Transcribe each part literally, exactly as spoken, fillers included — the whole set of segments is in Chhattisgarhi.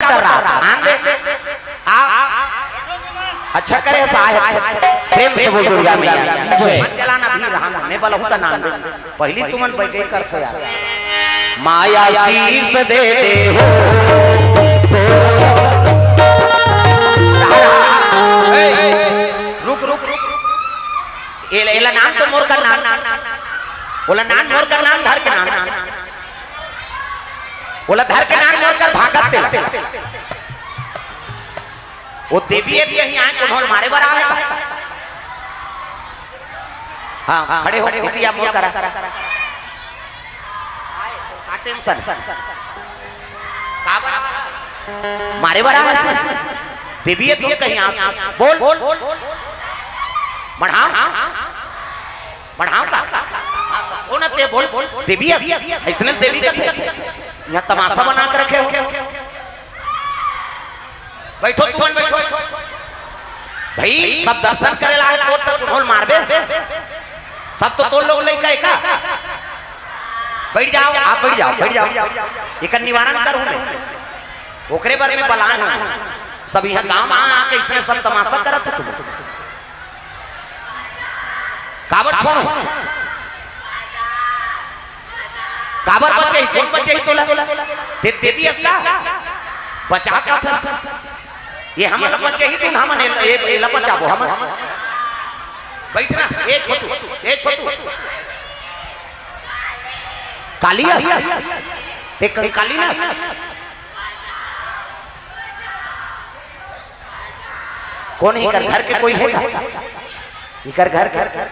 डर रहा था। आन दे। आ, अच्छा करे साहेब, प्रेम से बोल दुर्गा मैया। जय। मत चलाना भी रहा, मैं बोला हूं तो नान दे। पहली तुमन बैठे करथो यार। माया शीश दे दे हो। ए, रुक, रुक, रुक, रुक। एला, एला नान तो मोर कर नान। ओला नान मोर कर नान, धर के नान। ओला धर के नान मोर कर भागत तेला। वो देवी ए भी यहीं आए, उन्होंने मारे बर आए। हाँ, हाँ, खड़े हो, इतिया मोर करा। का टेंशन? का बर? मारे बर आए। देवी ए, तुम कहीं आ, बोल, बोल, बोल। बढ़ाओ, बढ़ाओ का? ओ ना ते बोल, बोल, देवी ए, ऐसने देवी का थे। यहाँ तमाशा बना के रखे हो। बैठो, तुमन बैठो। भाई, सब दर्शन करे ला है, तोर तक ढोल मारबे। सब तो तोर लोग लइका है का? बैठ जाओ, आप बैठ जाओ, बैठ जाओ। एकर निवारण करूँ मैं। ओकरे बारे में बलान हूँ। सब यहाँ गांव में आके इसने सब तमाशा करत हो तुम। काबर छोड़ो? काबर बचे ही? कोन बचे ही तोला? दे, देवी अस का? बचा का था? ये हम बचे ही, तुम हम ये, ये, ये बचाबो हम। बैठ ना, ए छोटू, ए छोटू। कालिया, ते कंकाली ना। कोन ही कर घर के कोई है? इकर घर, घर, घर।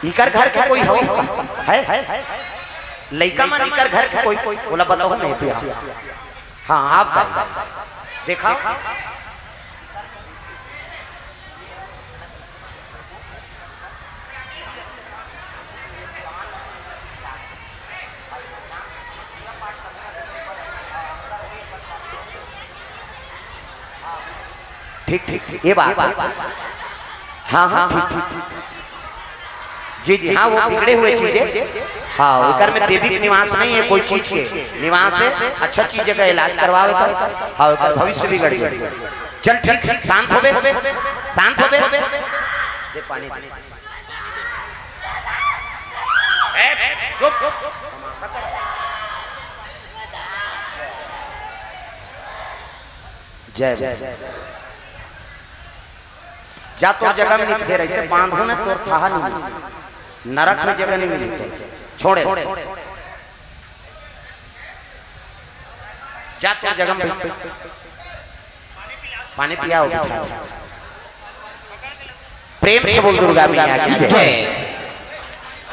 इकर घर के कोई हो? है? लइका मन इकर घर के कोई, कोई? ओला बताओ नहीं पिया। हाँ, आप बताओ। देखा? ठीक, ठीक, ठीक, ये बात। हाँ, हाँ, ठीक, ठीक, ठीक। जी, जी, हाँ, वो बिगड़े हुए चीज है। हाँ, एकर में देवी के निवास नहीं है, कोई चीज के निवास है। अच्छा चीज जगह इलाज करवाओ एकर। हाँ, एकर भविष्य बिगड़ गया। चल, ठीक, ठीक, शांत हो बे, शांत हो बे। दे पानी, दे। ए, चुप। जय, जय, जय। जा, तोर जगह में नहीं, फिर ऐसे बांधो ना, तोर थाहा नहीं मिली। नरक में जगह नहीं मिली तो छोड़े। जा, तोर जगह में बैठ। पानी पियाओ, बिठाओ। प्रेम से बोल दुर्गा मैया की जय। जय।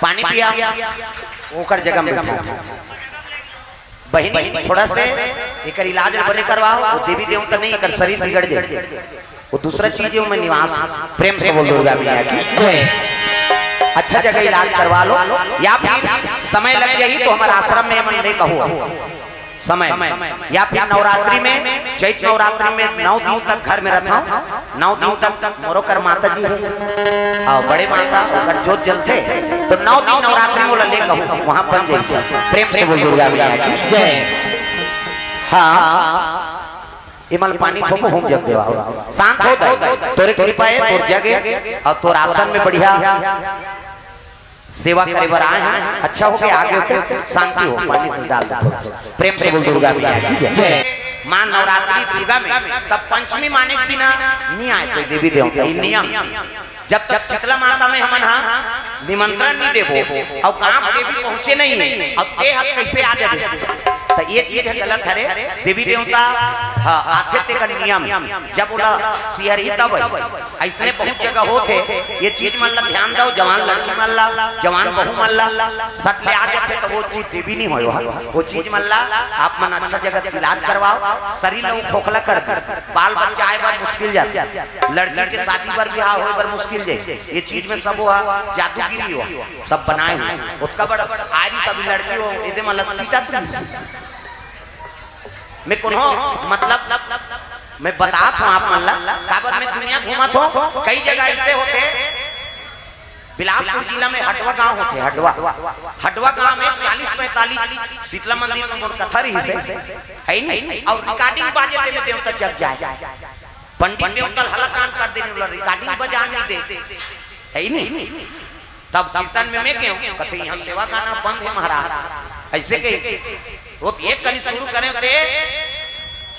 पानी पिया, ओकर जगह में बैठा। बहिनी, थोड़ा से एकर इलाज बने करवाओ, वो देवी देवता नहीं, एकर शरीर बिगड़ जाए। वो दूसरा चीज है, वो में निवास। प्रेम से बोल दुर्गा मैया की जय। अच्छा जगह इलाज करवा लो, या फिर समय लग जाही तो हमारे आश्रम में मन ले कहो समय, या फिर नवरात्रि में, चैत नवरात्रि में नौ दिन तक घर में रहता हूँ, नौ दिन तक मोरो कर माता जी है, हाँ, बड़े माता, ओकर जोत जलथे, तो नौ दिन नवरात्रि में ओला ले कहूँ, वहाँ बन जाई सब। प्रेम से बोल दुर्गा मैया की जय। हाँ, इमल पानी थोपो, होम जग देवा हो। शांत हो दाई, तोरे कृपा है, तोर जग है, और तोर आसन में बढ़िया सेवा करे बर आए हैं। अच्छा हो गया, आगे होते शांति हो। पानी से डाल दे थोड़ा सा। प्रेम से बोल दुर्गा मैया की जय। जय। माँ नवरात्रि दुर्गा में तब पंचमी माने के बिना नहीं आए कोई देवी देवता, ये नियम। जब तक शीतला माता में हमन हा निमंत्रण नहीं देबो, और काम देवी पहुँचे नहीं है, और ते हक कैसे आ जाबे? तो ये चीज है गलत हरे। देवी देवता, हाँ, आथे तेकर नियम। जब ओला सिहरही तब आई। ऐसने बहुत जगह होत हे। ये चीज मन ला ध्यान दो, जवान लड़की मन ला, जवान बहू मन ला, सट ले आ जाथे तो वो चीज देवी नहीं होय, वो चीज मन ला आप मन अच्छा जगह इलाज करवाओ। शरीर ला खोखला कर दे, बाल बच्चा आए बर मुश्किल जाथे, लड़की के शादी बर बिहाव होय बर मुश्किल जाए। ये चीज में सब वो जादूगिरी हो, सब बनाए हुए। ओतका बड़ आज भी सब लड़की हो, एदे मन ला पीटा तुम। मैं कोनो मतलब, मैं बतात हूँ आप मन ला, काबर मैं दुनिया घूमत हूँ, कई जगह ऐसे होथे, बिलासपुर जिला में हटवा गांव होथे, हटवा। हटवा गांव में चालीस पैंतालीस शीतला मंदिर में मोर कथा रहिस हे, हे नी? अउ recording बाजे तेमे देवता जग जाय। पंडित देवता ल हलाकान कर देन, ओला recording बजान नइ दे, हे नी? तब कीर्तन में मैं केहेंव, कथे, "इहां सेवा गाना बंद हे महाराज," अइसे कहिके। वो तो एक कनी शुरू करेंव ते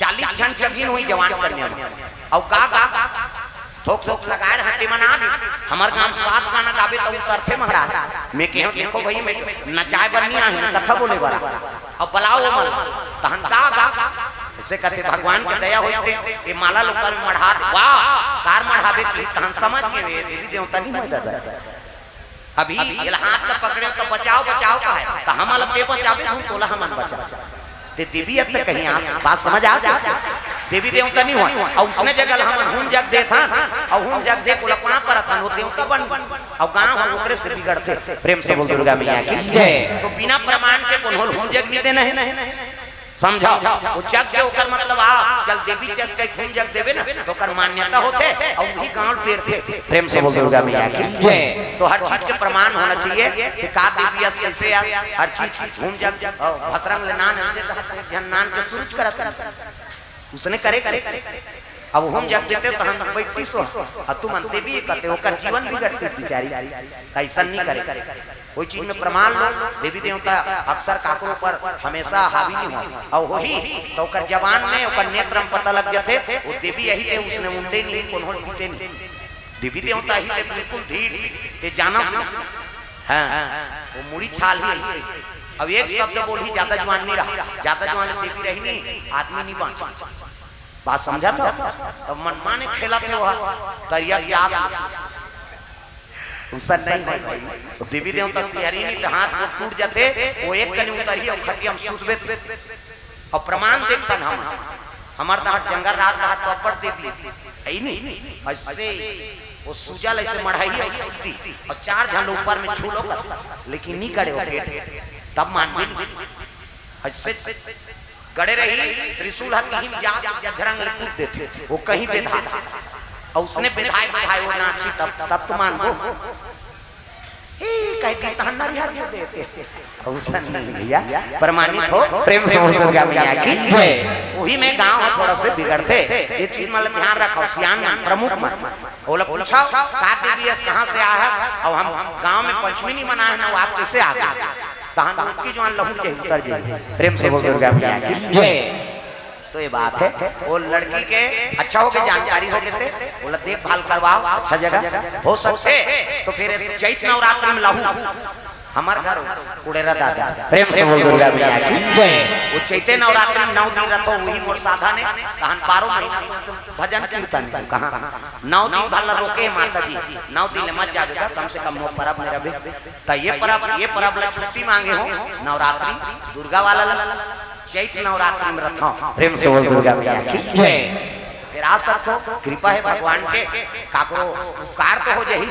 चालीस झन चघिन होही जवान कन्या मन। अउ का गा, थोक थोक लगाय रहय ते मन आ गे। हमर गांव सात गाना गाबे त उतरथे महाराज। मैं केहेंव, "देखो भई, मैं नचाय बर नइ आंव, कथा बोले बर आंव।" अउ बलाव ओमन, तहन का गा, अइसे कथे, भगवान के दया होइस ते ये माला ल ओकर में मढ़ात, वाह, काबर मढ़ाबे कि तहन समझ गेंव, ये देवी देवता नइ होय दादा। अभी एला हाथ ल पकड़ेंव त बचाव, बचाव कहय, त हमन ल ते बचाबे, हम तोला हमन बचाबे। ते देवी अत्ता कहिथे, बात समझ आय? देवी देवता नइ होय, अउ उसने जगह ल हमन हूम जग देथन, अउ हूम जग दे के ओला पांव परथन, वो देवता बन, अउ गांव ह ओकरे से बिगड़थे। प्रेम से बोल दुर्गा मैया की जय। तो बिना प्रमाण के कोनो ल हूम जग नइ देना हे। समझव, वो जग दे ओकर मतलब आ, चल देवी चस के हूम जग देबे ना, त ओकर मान्यता होथे, अउ उही गांव ल पेरथे। प्रेम से बोल दुर्गा मैया की जय। तो हर चीज के प्रमाण होना चाहिए कि का देवी अस, कइसे अस, हर चीज हूम जग, अ, भसरंग ले नान दे, त एक झन नान के सुरुज करत रहिस। उसने करे, करे, अब हूम जग देते त हम बैठती सो, अउ तुमन देवी कथे, ओकर जीवन बिगड़तिस बिचारी, अइसन नइ करे। कोई चीज में प्रमाण लो, देवी देवता अक्सर काकरो ऊपर हमेशा हावी नइ होय। अउ होही, त ओकर जबान में, ओकर नेत्र में पता लग जाथे, वो देवी अही ते, उसने उंडे नइ, कोनो ल पीटे नइ। देवी देवता अही ते बिल्कुल धीर से, ते जानस नइ। हां, वो मुड़ी छालही अइसे। अब एक शब्द बोलही, जादा जुवान नइ रहा, जादा जुवान देवी रही नइ, आदमी नइ बांचे। बात समझत हव? त मनमाने खेलत हे वो, तरिया के आग। अइसन नइ होय भाई। वो देवी देवता सिहरही नइ त हाथ गोड़ टूट जाथे, वो एक कनी उतरही अउ खटिया म सूतबे। अउ प्रमाण देखथन हम। हमर डहर जंगल राज डहर तो अब्बड़ देवी हे नी। अइसे वो सूजल अइसे मढ़ाही अउ टूटही अउ चार झन ल ऊपर में छू लो कर, लेकिन नइ गड़े वो पेट, तब मानबे नइ। अइसे गड़े रही, त्रिशूल ह तिहिन जा, या झरंग ले कूद देथे, वो कहीं बेधा। अउ उसने बेधाय, बेधाय वो नाची, तब, तब तो मानबो। हे, कहिथे, "तहन नरिहर दे देते।" अउ अइसन नइ भैया, प्रमाणित हो, प्रेम से बोल दुर्गा मैया की जय। उही में गांव ह थोड़ा से बिगड़थे, ये चीज मन ल ध्यान रखव, सियान मन, प्रमुख मन। ओला पूछव, "का देवी अस, कहां से आय हस?" अउ हम, हम गांव में पंचमी नइ मनाय हन, वो आप कइसे आ गे? तहन उनकी जुवान लहू के उतर जाही। प्रेम से बोल दुर्गा मैया की जय। तो ये बात हे, वो लड़की के अच्छा होगे, जानकारी होगे ते, ओला देखभाल करवाव अच्छा जगह। हो सकथे तो फिर चैत नवरात्र में लाहू हमर घर कुड़ेरा दादा। प्रेम से बोल दुर्गा मैया की जय। वो चैते नवरात्र में नौ दिन रथो, उही मोर साधन हे। तहन बारह महीना तो भजन कीर्तन कहां, नौ दिन भर ला रोके हे माता जी, नौ दिन ले मत जाबे गा, कम से कम नौ परब में रहिबे। त ये परब, ये परब ला छुट्टी मांगे हों, नवरात्रि दुर्गा वाला ला, चैत नवरात्रि में रथो। प्रेम से बोल दुर्गा मैया की जय। फिर आ सकथो, कृपा हे भगवान के, काकरो उपकार तो हो जाही,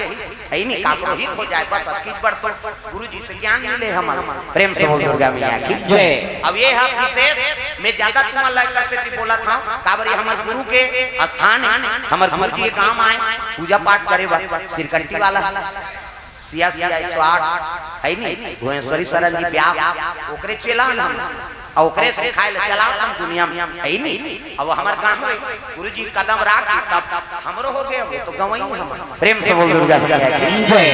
हे नी, काकरो हित हो जाय, बस अतकी बर तो गुरु जी से ज्ञान मिले हमन। प्रेम से बोल दुर्गा मैया की जय। अब ये ह विशेष, मैं जादा तुमन ला एकर सेती बोलत हंव, काबर ये हमर गुरु के स्थान हे, हमर गुरु जी के गांव आय पूजा पाठ करे बर, सिरकंटी वाला। सिया सिया एक सौ आठ, हे नी, भुवनेश्वरी शरण जी व्यास, ओकरे चेला हन हम, अउ ओकरे सिखाय ले चलावत हन दुनिया में, हे नी। अब हमर गांव में गुरु जी कदम राख दी, तब हमरो होगे, वो तो गंवई हम। प्रेम से बोल दुर्गा मैया की जय।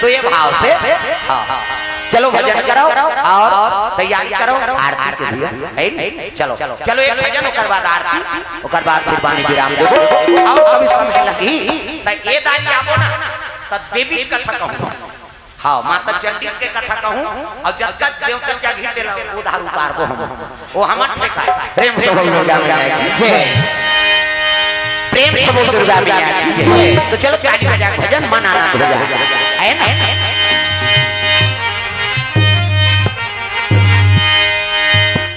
तो ये भाव से, हां, चलो भजन करो अउ तैयारी करो आरती के लिए, हे नी? चलो, चलो एक भजन, ओकर बाद आरती, ओकर बाद फिर वाणी विराम देबो। अउ कभी समय लगही, त ए दारी आबो ना, त देवी के कथा कहूं। हां, माता चंडी के कथा कहूं, अउ जतका देवता चघही तेला उधार उतारबो हम। वो हमर ठेका हे। प्रेम से बोल दुर्गा मैया की जय। प्रेम से बोल दुर्गा मैया की जय। तो चलो ताली बजा के भजन मन आनंद हो जाए, हे ना?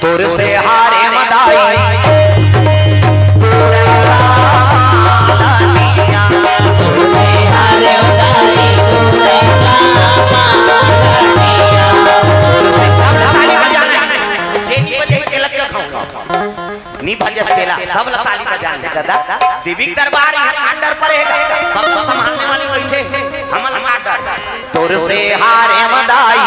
तोर से हारे मदाई नी भजत तेला, सब ला ताली बजाना हे दादा। देवी के दरबार हे, का डर परेगा? सब संभालने वाले बैठे हे, हमन ला का डर? तोर से हारे मदाई।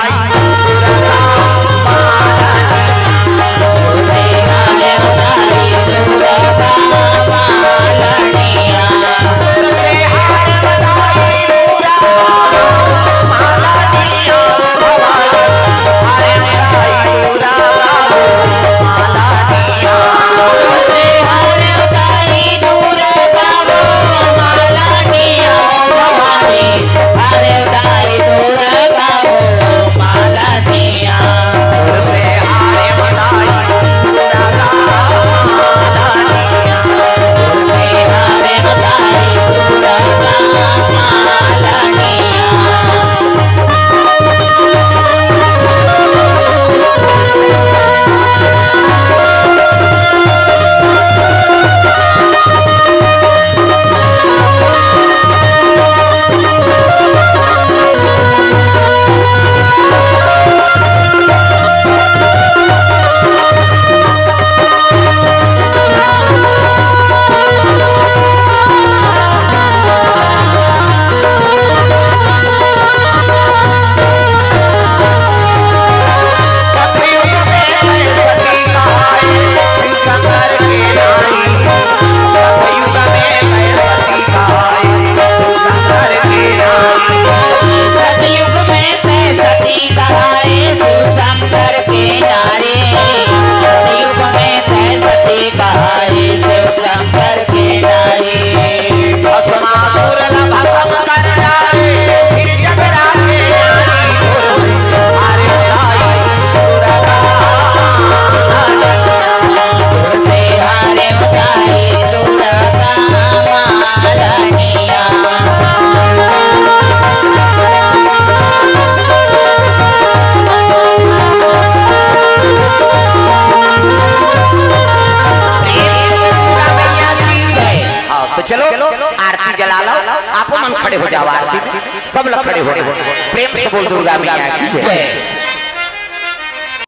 हाँ, तो चलो, आरती जला लो, आपो मन खड़े हो जाओ आरती में, सब लोग खड़े हो जाओ, प्रेम से बोल दुर्गा मैया की जय।